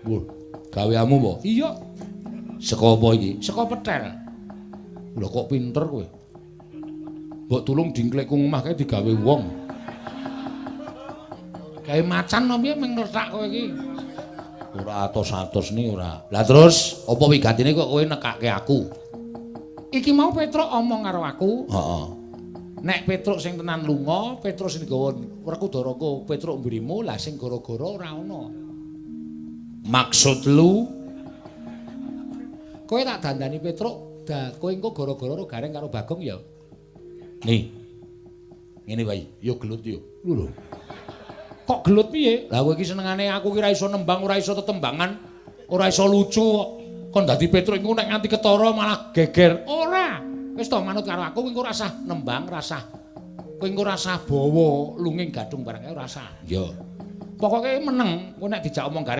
Wah, gaweanmu apa? Iya. Saka apa iki? Saka petel. Lho kok pinter kowe? Mbok tulung dingklikku omah kae digawe wong. Gawe macan apa piye mung ngletak kowe iki? Ora atos-atos ni ora. Lah terus apa wigatine kok kowe nekake aku? Iki mau Petruk omong karo aku. Heeh. Nek Petruk sing tenan lunga, Petruk sing gawa Werkudara ko Petruk mbrimu, lah sing gara-gara ora ana. Maksud lu? Kowe tak dandani Petruk, kowe engko gara-gara ro Gareng karo Bagong ya. Nih. Ngene wae, yo gelut yo. Lho lho. Kok gelut piye? Lah kowe iki senengane aku ki ora iso nembang, ora iso tetembangan, ora iso lucu kok. Kon dadi Petruk iku nek nganti ketara malah geger. Ora. Wis to manut karo aku, kowe engko ora usah nembang, ora usah. Kowe engko ora usah bawa lunging gadung barang kae ora usah. Iya. Pokoke meneng, kowe nek dijak omong Gareng